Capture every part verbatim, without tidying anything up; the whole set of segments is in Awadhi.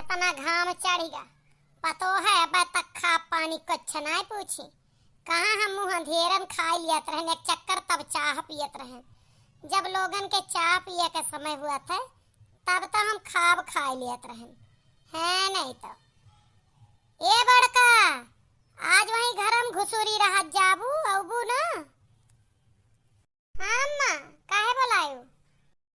इतना घाम चढ़िगा, पतो है, अब तक खा पानी कुछ नाय पूछी। कहाँ हम मुँह अंधेरन खाइ लियत रहन, एक चक्कर तब चाह पियत रहन। जब लोगन के चाह पिए के समय हुआ था, तब तो हम खाब खाइ लियत रहन, है नहीं तो। ए बड़का, आज वहीं घर में घुसुरी रहत जाबू, अउबू ना? हाँ अम्मा, काहे बोलायू?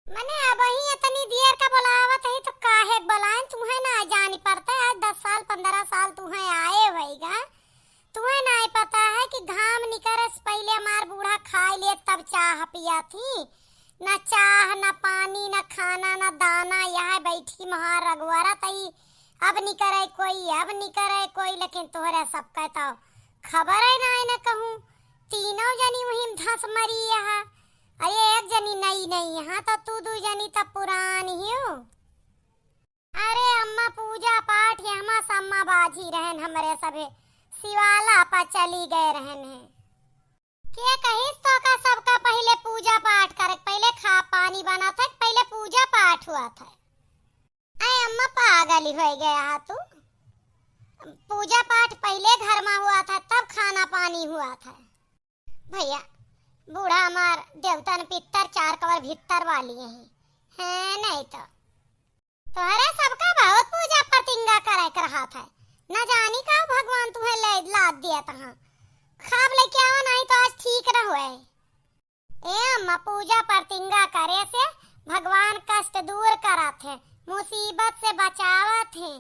मने अबहीं इतनी देर का बोलावत ही तो काहे बोलाएन, तुहें ना जानी पड़ता है, आज दस साल, पन्द्रह साल तुहें आए होइगा, तुहें ना पता है कि घाम निकरे से पहिले हमार बूढ़ा खाइ ले तब चाह पिया थी, ना चाह, ना पानी, ना खाना, ना दाना, यहाँ बैठी महार रगवरत ही, अब निकरे कोई, अब निकरे कोई, लेकिन तोहरे सबका तो खबर है ना, ना कहूँ। तीनों जनी वहीं धस मरी यहाँ। अरे एक जनी नई नई, यहाँ तो तू दू जनी तब पुरान ही हो। अरे अम्मा पूजा पाठ यहाँ सम्मा बाजी रहन हमरे सभे शिवाला पा चली गए रहन है। के कहिस तो का सबका पहिले पूजा पाठ करे, पहिले खा पानी बना था, पहिले पूजा पाठ हुआ था। अरे अम्मा पागल ही हो गया हा तू। पूजा पाठ पहिले घर में हुआ था, तब खाना पानी हुआ था। भैया, बूढ़ा हमार देवतन पित्तर चार कवर भित्तर वाली है, है नहीं तो। तोहरे सबका बहुत पूजा प्रतिंगा करे के रहा था, न जानी का भगवान तुम्हें ले लाद दिया तहाँ। खाब लेके आवा नहीं तो आज ठीक न हुए। ए अम्मा, पूजा प्रतिंगा करे से भगवान कष्ट दूर करत है, मुसीबत से बचावत है,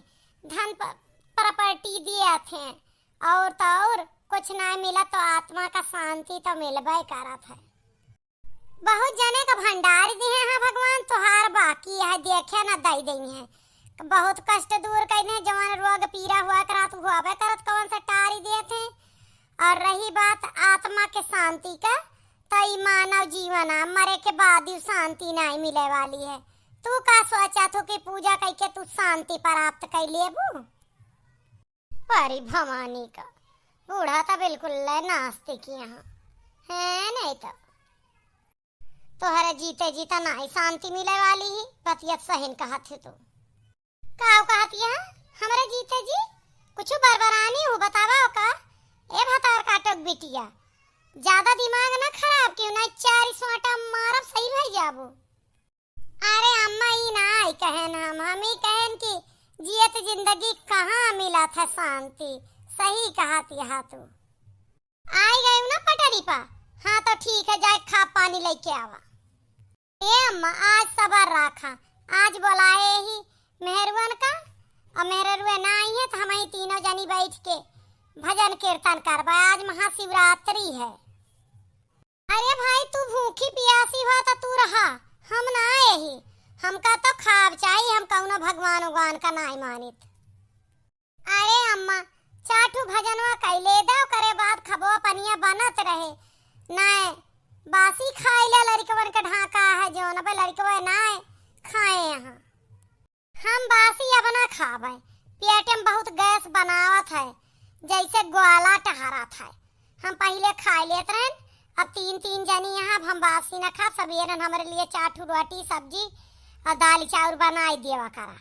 धन प-, प्रॉपर्टी दियत है, और तो और कुछ ना मिला तो आत्मा का शांति तो मिलबे करत है। बहुत जने का भंडार दिए हैं भगवान, तोहार बाकी है, देखे ना दई देई है। बहुत कष्ट दूर कर दे, जवन रोग पीड़ा हुआ करत, हुआबे करत, कौन सा टारी देत है। और रही बात आत्मा के शांति का, तो ई मानव जीवन आ, मरे के बाद ही शांति नहीं मिले वाली है। तू का सोचा थो कि पूजा करके तू शांति प्राप्त कर लेबू? परी भवानी का बूढ़ा तो बिल्कुल ले नास्तिक यहाँ है, नहीं तो तोहरे जीते जीता नहीं शांति मिले वाली ही। बतिया सहिन कहत है तू। का कहत है हमरे जीते जी? कुछ बरबरानी हो बतावा का? ए भतार काटक बिटिया, ज्यादा दिमाग ना खराब कियो, ना चार सोटा मारब, सही भई जाबो। अरे अम्मा, ई ना आई कहन हम, हम ई कहन कि जियत जिंदगी कहाँ मिलत है शांति। सही कहत यहा तू। आई गई ना पटरी पा। हाँ तो ठीक है, जाए खा पानी लेके आवा। ए अम्मा, आज सबर राखा, आज बोलाए ही मेहरुअन का, और मेहरुए ना आई है तो हम ही तीनों जनी बैठ के भजन कीर्तन करबा। आज महाशिवरात्रि है। अरे भाई, तू भूखी पियासी हो तो तू रहा, हम ना आए ही। हमका तो खाब चाही, हम कौनो भगवान उगवान का नाई मानित। अरे अम्मा, चार ठू भजनवा कैले दे, ओकरे बाद खबवा पनिया बनत रहे। नाय, बासी खाइला लड़कवन के ढाका है जौन, अबे लड़कवा नाय खाए यहाँ। हम बासी अब ना खाबे, पेट में बहुत गैस बनावत है, जैसे ग्वाला टहरत है। हम पहिले खाए लेत रहन, अब तीन तीन जनी यहाँ, अब हम बासी ना खाब। सबेरन हमरे लिए चार ठू रोटी, सब्जी और दाल चाउर बनाई देवा करा।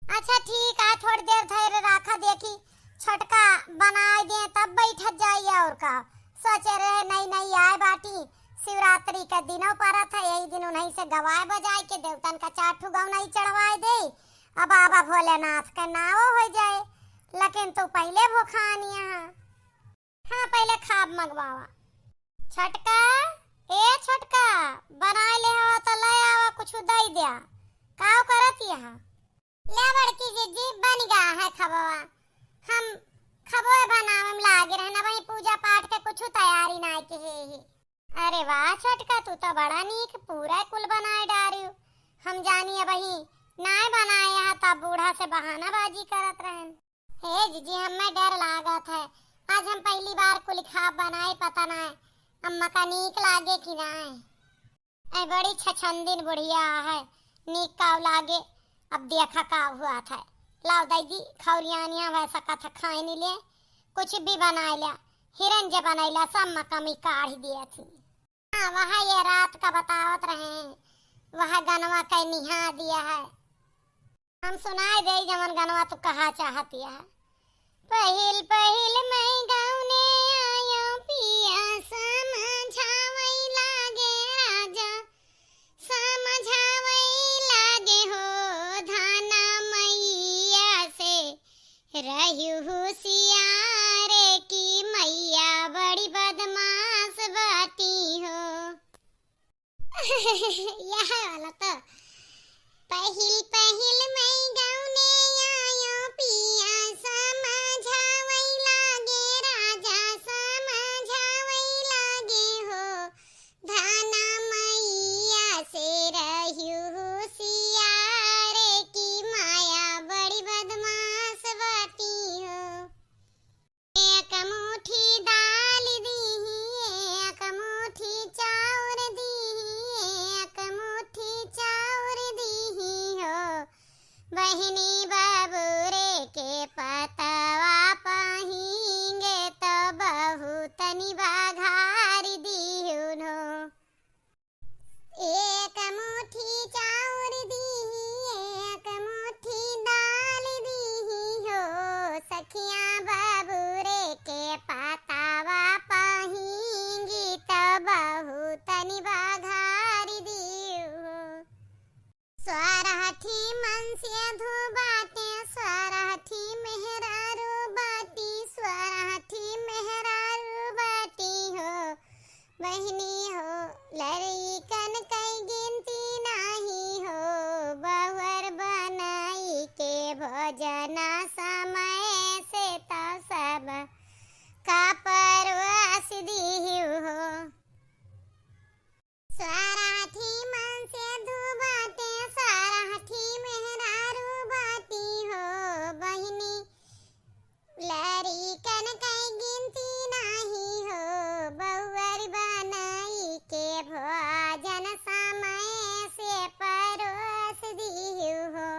अच्छा ठीक है, थोड़ी देर धैर्य राखा, देखी छोटका बनाए दे तब बैठत जाई। और का सोचे रहे, नई नई आए बाटी, शिवरात्रि के दिनों परत है, यही दिन उन्हीं से गवाए बजाए के देवतन का चार ठू गौनई चढ़वाए दे, अब बाबा भोलेनाथ के नावो हो जाए। लेकिन तू पहिले भूखान यहाँ। हाँ, पहिले खाब मंगवावा। छोटका, ए छोटका, बनाए ले हवा तो ले आवा, कुछ दई द्या। काव करत यहाँ? ले बड़की जिज्जी, बन गया है खबवा। हम खबोए बनावे में लागे रहना, वही पूजा पाठ के कुछ तैयारी ना के हे ही। अरे वाह छोटका, तू तो बड़ा नीक पूरा कुल बनाए डारियो। हम जानी अब ही नाय बनाए यहाँ, तब बूढ़ा से बहानाबाजी करत रहन। हे जीजी, हमें डर लागत है, आज हम पहली बार कुल खाब बनाए, पता ना है अम्मा का नीक लागे कि ना। ऐ बड़ी छछंदिन बुढ़िया है, नीक काव लागे। अब देखा का हुआ था। लाओ दाई जी, खौरियानिया वैसा कथा खाए नहीं ले, कुछ भी बनाए लिया, हिरन जे बनैला सब में कमी काढ़ दिया थी। हाँ, वह ये रात का बतावत रहे हैं, वह गनवा के निहा दिया है। हम सुनाई देई जवन गनवा तू कहा चाहतिया। पहिल पहिल मैं गौने आयो पिया समझावै लागे राजा, समझावै लागे हो धाना मैया से, रह्यू हुसियार की मैया बड़ी बदमाश बाटी हो। यह वाला तो। पहिल पहिल मैं गौने आयो पिया समझावै लागे राजा, समझावै लागे हो धाना मैया से, रह्यू हुसियार की मैया बड़ी बदमाश बाटी हो। एक मुट्ठी दाल दीही, एक मुट्ठी चाउर दीही, एक मुट्ठी चाउर दीही हो। बहिनी बबुरे के पतवा पहिंगे तो बहुत निबघार दीहुन हो। एक मुट्ठी चाउर दीही, एक मुट्ठी दाल दीही हो, सखिया बबुरे के पतवा पहिंगी त बहुत निबघार दीहू हो। स्वरहठी मन से अधू बाटे, स्वरहठी मेहरारू बाटी, स्वरहठी मेहरारू बाटी हो। बहिनी हो, लड़िकन कई गिनती नाही हो, बहुअर बनाई के भोजना समय से त सब का परवास दीहू हो। स्वराठी मन से धुबाटे, स्वराठी मेहरारू बाटी हो बहिनी। लड़िकन कई गिनती नाही हो, बहुअर बनाई के भोजन समय से परोस दीहू हो।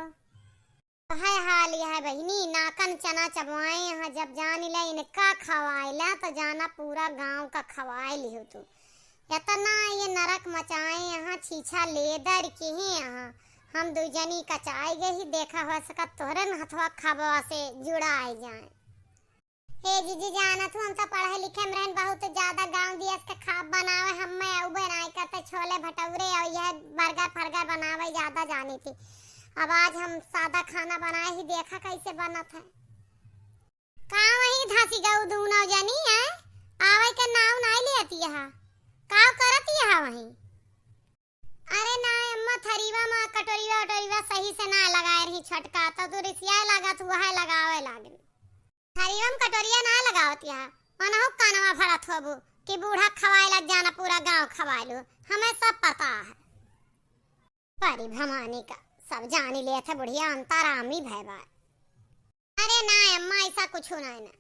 है हाल यह बहिनी, नाकन चना चबवाए यहाँ, जब जान ले इनका खवाइला तो जाना पूरा गांव का खवाए लिहो तू। इतना ये नरक मचाए यहाँ, छीछा लेदर के ही यहाँ। हम दुइ जनी कचाई गई, देखा हो सकत तोहरे न हथवा खबवा से जुड़ाए जाए। हे जीजी, जानत हूँ हम तो पढ़े लिखे में रहन, बहुत ज्यादा गाँव दियस के खाब बनावे, हम मैं अउबे नाई करते, छोले भटूरे और यह बर्गर फर्गर बनावे ज्यादा जानी थी। अब आज हम सादा खाना बनाए ही, देखा कैसे बनत है। का वही धसी गऊ दूनो जनी है, आवे के नाव नाई लेती है, का करती है वही? अरे ना अम्मा, थरीवा मा कटोरीवा उटोरीवा सही से ना लगाए रही छोटका, तो तू रिसियाए लागत हुआ है लगावे लागल। थरीवा मा कटोरिया ना लगावत यहाँ, मनहु कानवा भरत होबू कि बूढ़ा खवाए लग जाना, पूरा गांव खवाए लो, हमें सब पता है। परी भवानी का सब जानी लेत है बुढ़िया, अंतरामी भय बार। अरे ना अम्मा, ऐसा कुछ ना है ना।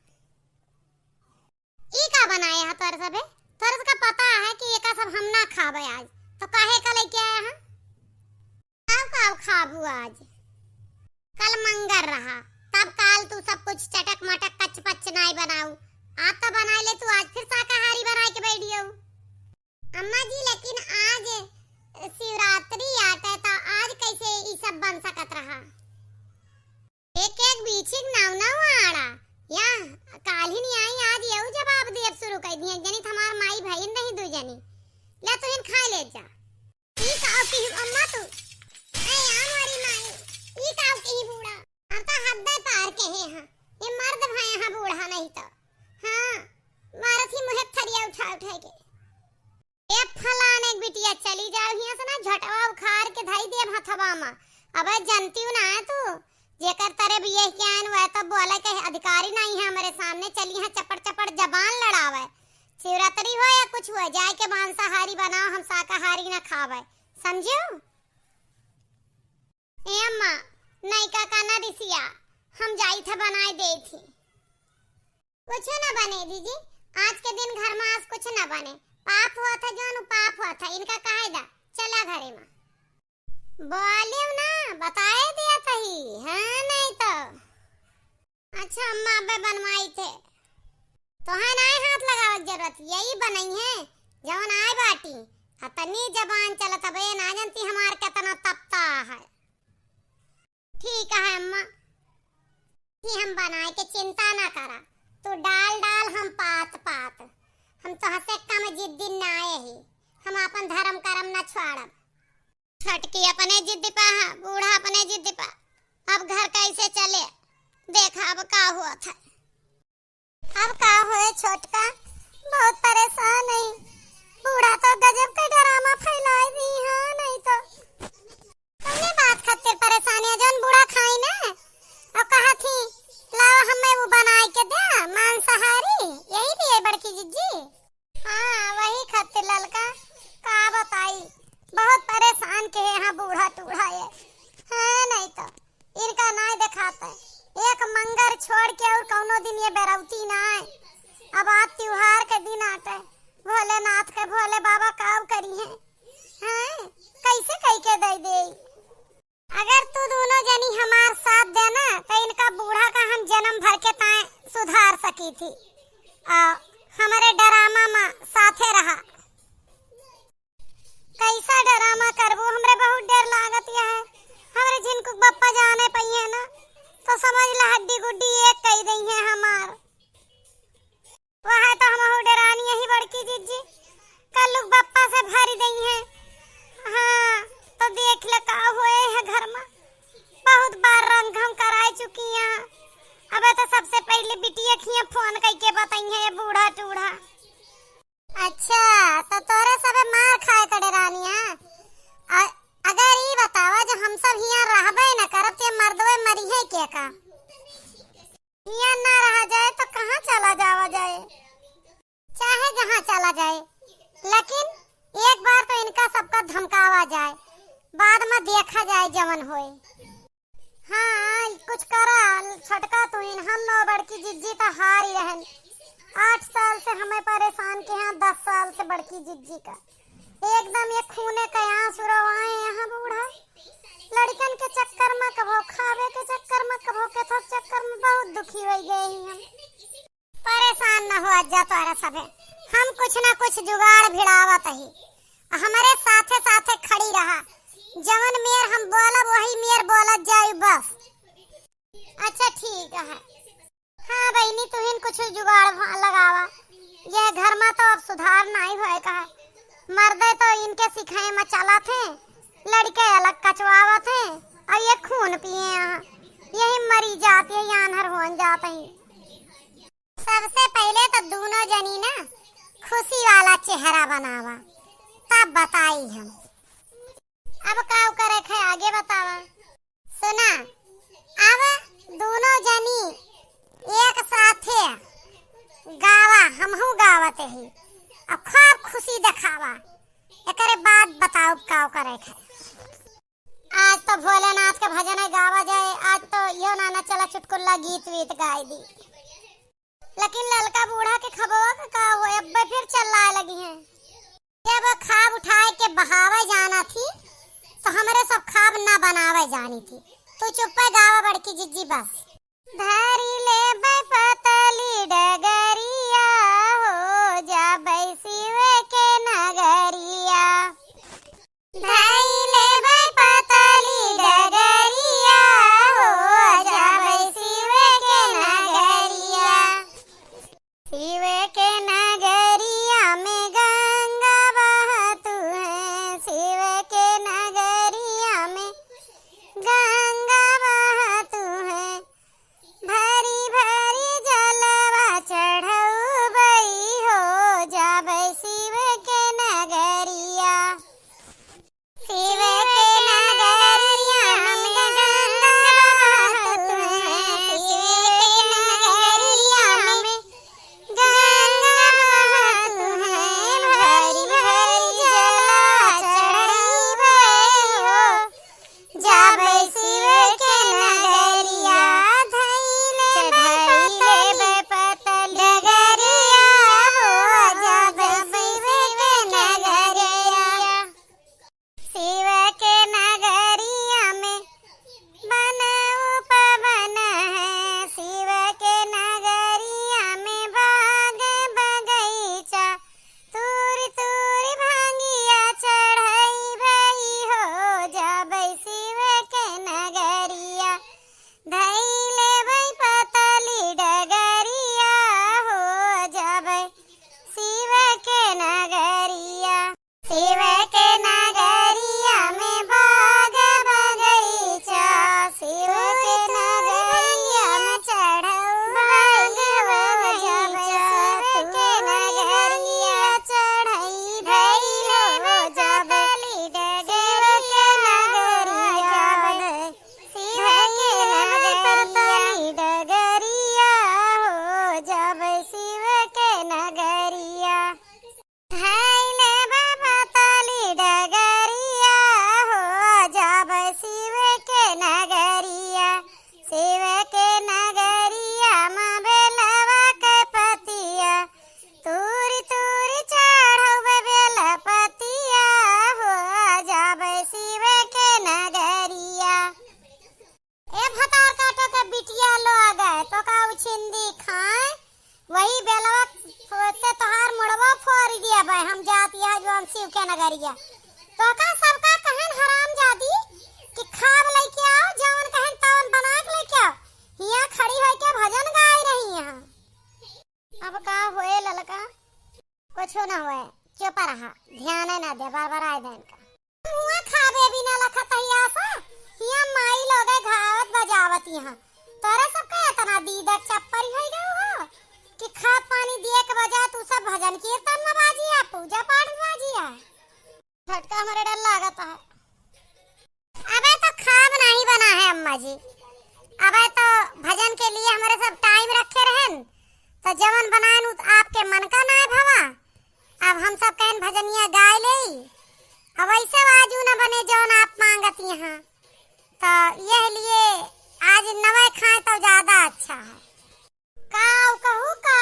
ई का बनाए है तोरे सबे? तोरे सबका पता है कि एका सब हम ना खाबे आज, तो काहे का लेके आया है? काव काव खाबू आज? कल मंगर रहा, तब काल तू सब कुछ चटक मटक कच पच नाई बनाऊ, आज तो बनाए ले तू, आज फिर शाकाहारी बनाए के बैठ गऊ। अम्मा जी, लेकिन आज शिवरात्रि आटे, तो आज कैसे ई सब बन सकत रहा? एक एक बीछिक नौ नौ आड़ा। या काल्हि नहीं आई, आज यहू जवाब देब शुरू कर दिए। जनी त हमार माई बहिन नहीं दू जनी। ले तुहिन खाए ले जा। ई काव की अम्मा तू? ए आ हमारी माई, ई काव की बूढ़ा? अब तो हद पार के है हाँ। ये मर्द भाई यहाँ बूढ़ा नहीं तो। हाँ, मारत ही मुहे थरिया उठा उठा के। ए फलाने बिटिया, चली जाओ हियां से ना, झटवा उखाड़ के धई देब हथवा मा। अबे जनती ना है तू, जेकर तरे बियाह के आयन वह तो बोले के अधिकारी नहीं है हमरे सामने। चली हाँ चपड़ चपड़ जबान लड़ावे। शिवरात्रि हो या कुछ हो, जाए के मांसाहारी बनाओ, हम शाकाहारी ना खावे, समझियो? ए अम्मा, नैका का ना रिसिया, हम जाई था बनाए दे थी। कुछ न बने जीजी, आज के दिन घर मा आज कुछ न बने। पाप हुआ था जौन, उ पाप हुआ था, इनका कहे दा, चला घरे मा। बोलियो ना, बताए दिया तही, हाँ नहीं तो। अच्छा अम्मा, अबे बनवाई थे। तोहे नाय हाथ लगावे के जरूरत, यही बनई है, जवन आए बाटी। अतनी जबान चलत, अबे ना जनती हमार केतना तपता है। ठीक है अम्मा, कि हम बनाए के चिंता ना करा, तू डाल डाल हम पात पात, हम तोहसे कम जिद्दी नाए ही, हम आपन धर्म करम ना छोड़ब। छोटकी अपने जिद्दी पा है, बूढ़ा अपने जिद्दी पा, अब घर कैसे चले, देखा अब का हुआ था। अब का होए छोटका, बहुत परेशान है। बूढ़ा तो गजब के ड्रामा फैलाए दी है, नहीं तो। कौने बात खातिर परेशान है? जौन बूढ़ा खाई ना, और कहा थी, "लाओ हमें वो बनाए के दे, मांसाहारी", यही लिए बड़की जिज्जी। हाँ, वही खातिर ललका, का बताई, बहुत परेशान के है यहाँ बूढ़ा टूढ़ा ये। हाँ, नहीं तो। इनका नाय देखात है। एक मंगर छोड़ के और कौनो दिन ये बेरौती नाय। अब आज त्योहार के दिन आटे, भोलेनाथ के भोले बाबा काव करी हैं, हैं? कैसे कई के दे दे? अगर तू दोनों जनी हमार साथ देना, तो इनका बूढ़ा का हम जन्म भर के ताए सुधार सकी थी। आ, हमारे ड्रामा में साथे रहा। कैसा ड्रामा करबू? हमरे बहुत डर लागत यह है। हमरे झिनकुक बप्पा जाने पइहे ना, तो समझ ला हड्डी गुड्डी एक कई दई है हमार। वह तो हमहू डरानी यही बड़की जिज्जी, कल्लुक बप्पा से भरी दई है। हाँ, तो देख ले का होए है घर में। बहुत बार रंग हम कराए चुकी हैं। अबे तो सबसे पहले बिटिया खिया फोन कई के बताई है ये बूढ़ा टूढ़ा। अच्छा, तो तोरे सबे मार खाए के डरानी है? अ-, अगर ई बतावा, जो हम सब हियाँ रहबे न करब, ते मर्दवे मरी है के का? हियाँ ना रहा जाए तो कहाँ चला जावा जाए? चाहे जहाँ चला जाए, लेकिन एक बार तो इनका सबका धमकावा जाए, बाद में देखा जाए जवन होए। हाँ, कुछ करा, छोटका तुहिन, हम नौ बड़की जिज्जी त हार ही रहन। आठ साल से हमें परेशान के हैं, दस साल से बड़की जिज्जी का। एकदम ये खूने के आंसू रोवाए यहाँ बूढ़ा। लड़कन के चक्कर में कभो, खावे के चक्कर में कभो, के थोक चक्कर में बहुत दुखी हो गए ही हम। परेशान न हुआ जा तोहरा सभे, हम कुछ ना कुछ जुगाड़ भिड़ावत ही। हमरे साथे साथे खड़ी रहा, जवन मेर हम बोलब वही मेर बोलत जाई बस। अच्छा ठीक है। हाँ बहिनी, तुहिन कुछ जुगाड़ भा-, लगावा, यह घर में तो अब सुधार नाई होए का है। मर्दे तो इनके सिखाए में चलत हैं, लड़के अलग कचवावत हैं और ये खून पिए हैं, यही मरी जात, यही आन्हर होन जात हैं। सबसे पहले तो दोनों जनी ना खुशी वाला चेहरा बनावा, तब बताई हम। अब का करे खे, आगे बतावा। सुना, अब दोनों जनी एक साथे गावा, हमहू गावत ही, अब खूब खुशी देखावा, एकरे बाद बताओ का करे खे। आज तो भोलेनाथ के भजन गावा जाए, आज तो यो नाना चला चुटकुल्ला गीत वीत गाई दी। लेकिन ललका बूढ़ा के खबवा का का होए, अब्बे फिर चिल्लाए लगी हैं। जब खाब उठाए के बहावे जाना थी, तो हमरे सब खाब ना बनावे जानी थी। तू चुप्पे गावा बड़की जिज्जी बस। धरी लेबै पतली डगरिया हो, जाबै शिव के नगरिया। धई लेबै पतली डगरिया हो, जाबै शिव के नगरिया। शिव के नगरिया में गंगा बहतु है, शिव के नगरिया में गंगा बहतु है। भरी करिया। तोका सबका कहन हरामजादी कि खाब लइके आओ, जवन कहन तवन बना के लइके आओ। हियाँ खड़ी होइके भजन गाइ रही हैं। अब का होए ललका? कुछो ना होए, चुप रहा, ध्यान ना दे, बरबराए दे इनका। मुआ खाबे बिना लखत हिया सा, हिया माई लोगे गावत बजावत यहाँ। तोरे सबका इतना दीदक चप्परी होइ गयो हो कि खा पानी दिए के बजाय तू सब भजन कीर्तन में बाजिया, पूजा पाठ में बाजिया। झटका हमरे डर लागत है। अबे तो खाब नाही बना है अम्मा जी, अबे तो भजन के लिए हमरे सब टाइम रखे रहन, तो जवन बनाएन उ आपके मन का नाय भवा। अब हम सब कहन भजनिया गाय लेई, अब ऐसे आजू न बने जौन आप मांगत यहाँ, तो यह लिए आज नवे खाए तो ज्यादा अच्छा है। का कहू का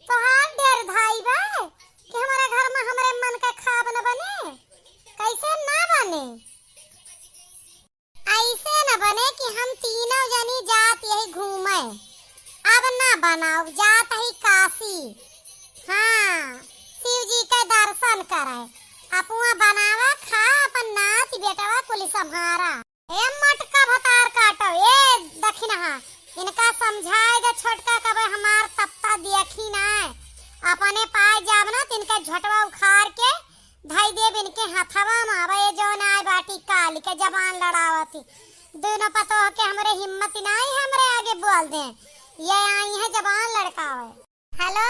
तोहार डेर धाई बा कि हमारे घर में हमरे मन के खाब न बने, कैसे ना बने? ऐसे न बने कि हम तीनों जनी जात यही घूमे। अब ना बनाओ, जात ही काशी। हाँ, शिव जी के दर्शन करे। अपुआ बनावा, खा, अपन नाती बेटवा कुल संभारा। ए मटका भतार काटो, ए दखिनहा, इनका समझाए दे छोटका कबे हमार तप्ता देखी ना। अपने पाए जाब ना, तिनका झोटवा उखाड़ के धई देब इनके हथवा में। अब ये जौन आए बाटी काली के जबान लड़ावती, दोनों पतोह के हमरे हिम्मत नाई है हमरे आगे बोल दे। ये आई है जबान लड़कावे। हेलो,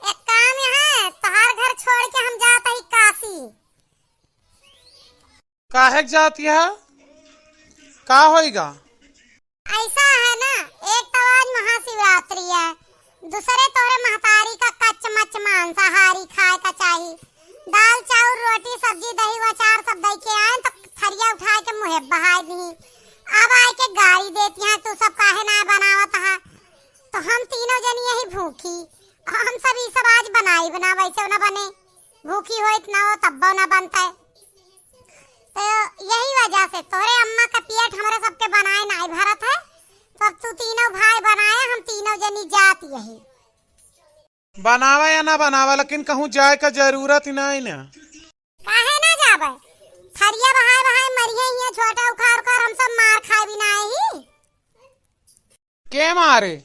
एक काम है, तोहार घर छोड़ के हम जात ही काशी। काहे के जात यह? का होइगा? ऐसा है ना, एक तो आज महाशिवरात्रि है, दूसरे तोरे महतारी का कच्च मच्च मांसाहारी खाए का चाही। दाल, चाउर, रोटी, सब्जी, दही, अचार सब दई के आए तो थरिया उठाए के मुँहे बहाए दी। अब आए के गारी देती हैं, तू सब काहे ना बनावत है? तो हम तीनों जनी यही भूखी, हम सब ई सब आज बनाई बना, वैसे ना बने, भूखी होइत ना हो तब्बो ना बनता है। तो यही वजह से तोरे अम्मा का पेट हमरे सबके बनाए नाई भरत है, तो अब तू तीनों भाई बनाया, हम तीनों जनी जात यही। बनावा या ना बनावा, लेकिन कहूँ जाए का जरूरत ही नाई ना। काहे ना जाबे? थरिया बहाए बहाए मरिहे हियाँ, झोटा उखाड़ उखाड़ हम सब मार खाए भी ना ही। के मारे?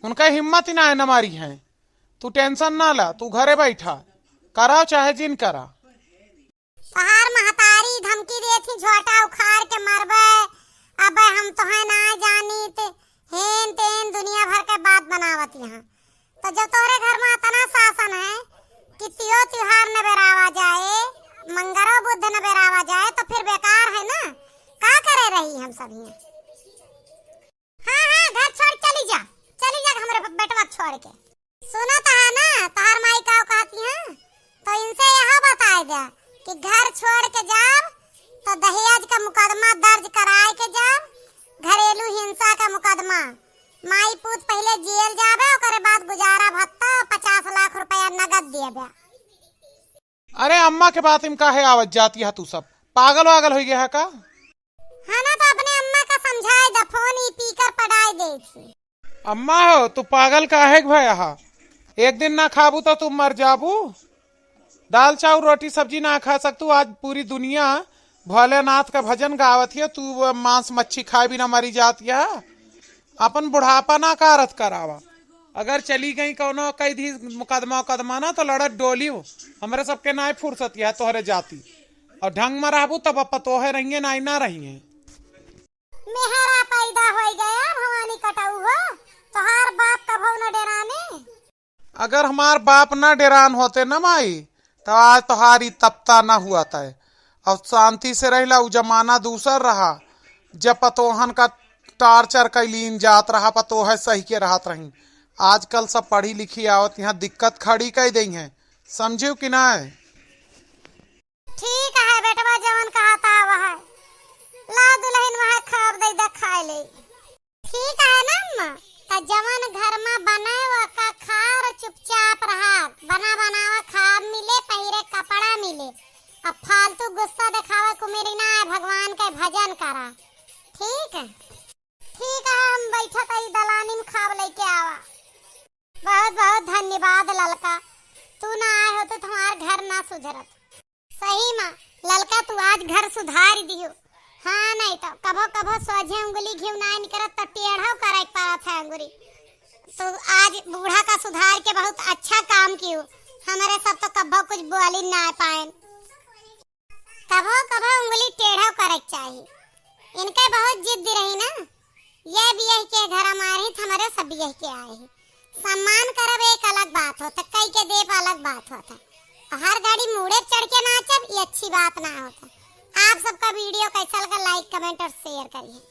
उनका हिम्मत ही ना है, न मारी है। तू टेंशन ना ला, तू घरे बैठा, कराओ चाहे जिन करा। तोहार महतारी धमकी देत ही, झोटा उखाड़ के मरबे, अबे हम तोहे ना जानित, हेन तेन दुनिया भर के बात बनावत यहाँ। तो जब तोहरे घर में इतना शासन है कि तियो त्योहार न बेरावा जाए, मंगरो बुध न बेरावा जाए, तो फिर बेकार है ना, का करे रही हम सब यहाँ? हाँ, हाँ, घर छोड़ चली जा, चली जा हमरे बेटवा छोड़ के। सुनत है ना, तोहार माई का कहती हैं, तो इनसे यह बताए दे कि घर छोड़ के जाब तो दहेज का मुकदमा दर्ज कराए के जाब, घरेलू हिंसा का मुकदमा। माई पूत पहले जेल जाबे, ओकरे बाद गुजारा भत्ता पचास लाख रुपया नगद देबे। अरे अम्मा के बात में काहे आवत जाती है तू सब? पागल वागल हो गया है का? हाँ ना, तो अपने अम्मा का समझाए द, फोन ई पीकर पड़ाए दे थी। अम्मा हो, तू पागल काहे के भया हा? एक दिन ना खाबू तो तू मर जाबू। दाल चाउर रोटी सब्जी ना खा सकतू। आज पूरी दुनिया भोलेनाथ का भजन गावत है, तू वो मांस मच्छी खाए बिना मरी जात है। अपन बुढ़ापा ना कारत करावा। अगर चली गई कौनो कई दी मुकदमा उकदमा ना, तो लड़त डोली हो। हमरे सबके नाय फुर्सत है तोहरे जाती। और ढंग में रहबू तब अब पतोहे रहिए, नाय ना रहिए। मेहरा पैदा होई गया भवानी कटऊ हो, तोहार बाप कभऊ न डेराने। अगर हमार बाप ना डेरान होते ना माई, तो आज तोहार ई तपता ना हुआ तय। और शांति से रहला, उ जमाना दूसर रहा, जब पतोहन का टार्चर कैलीन जात रहा, पतोह सही के रहत रही। आजकल सब पढ़ी लिखी आवत यहाँ दिक्कत खड़ी कई दई हैं, समझियो कि ना? ठीक है बेटवा, जवन कहत है वह। ला दुल्हन वह खाब दे दे खाए ले। ठीक है ना अम्मा, त जवन घर में बने ओका खा और चुपचाप रहा। बना बनावा खाब मिले, पहिरे कपड़ा मिले। अब फालतू गुस्सा देखावे कुमेरी ना है, भगवान के भजन करा। ठीक है, ठीक है, हम बैठत ही दलानी में खाब लेके आवा। बहुत बहुत धन्यवाद ललका, तू ना आए होते तो हमार घर ना सुधरत। सही मा ललका, तू आज घर सुधार दियो। हाँ, नहीं तो कभो कभो सोझे उंगली घिउ ना निकरत, तो टेढ़ो करे के पड़त है अंगुरी। तो आज बूढ़ा का सुधार के बहुत अच्छा काम कियो। हमरे सब तो कभो कुछ बोली ना पाएन। कभो कभो उंगली टेढ़ो करे के चाही। इनके बहुत जिद रही ना, ये बियाह के घर हमारे ही, हमारे सब बियाह के आए हैं। सम्मान करब एक अलग बात होता, कई के देब अलग बात होता। हर घड़ी मूड़े चढ़ के नाचब, ये अच्छी बात ना होता। आप सबका वीडियो कैसा लगा, लाइक, कमेंट और शेयर करिए।